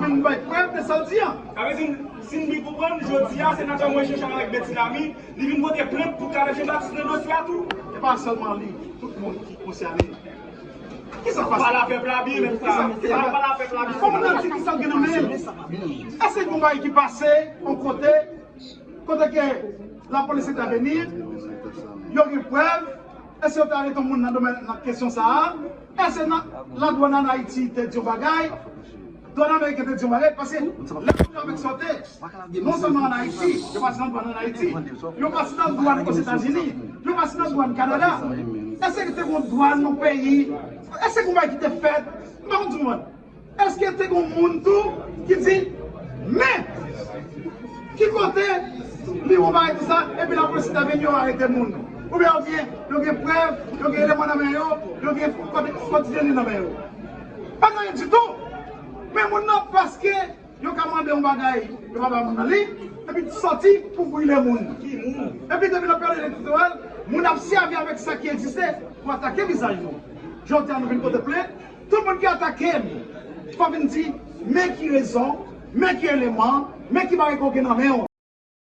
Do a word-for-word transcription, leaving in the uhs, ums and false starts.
Mwen bay prèv de sa l di an. Sa vle di, si m byen konprann, jodi a, senatè mwen echanj avèk Betty Lamy, li vin pote plent pou Caleb Jean Baptiste nan dosye a tou. E pa sèlman li, tout moun ki konsène. Kisa k pase? Pale a pèp la byen, menm sa. Pale a pèp la byen. Kòman nan di kisa l gen nan men l? Èske gon bagay ki pase yon kote, kote ke lapolis entèveni, yo gen prèv, èske yo te arete yon moun nan domèn, nan kesyon sa a? Èske nan, ladwàn ann Ayiti te di yon bagay? Dwàn ameriken te di yon bagay, paske lè moun yo avèk sote, non sèlman ann Ayiti, yo pase nan dwàn ann Ayiti, yo pase nan dwàn Ozetazini, yo pase nan dwàn Kanada. Èske te gon dwàn yon peyi? Èske gon bagay ki te fèt? M pa konn di mwen. Èske te gon moun tou ki di, men, ki kote li wè bagay tou sa, epi lapolis entèveni, yo arete moun? Oubyen yo gen, yo gen prèv, yo gen eleman nan men yo, yo gen kòd, kòd D N A nan men yo? Pa gen anyen ditou. Men moun nan, paske yo ka mande yon bagay, yo pa bay moun nan li, epi sòti pou brile moun. Epi depi nan peryòd elektoral, moun ap sèvi avèk sa ki egziste pou atake vizaj nou. Jodi a nou vin pote plent, tout moun ki atake m, fò vin di, men ki rezon, men ki eleman, men ki bagay ke w gen nan men w.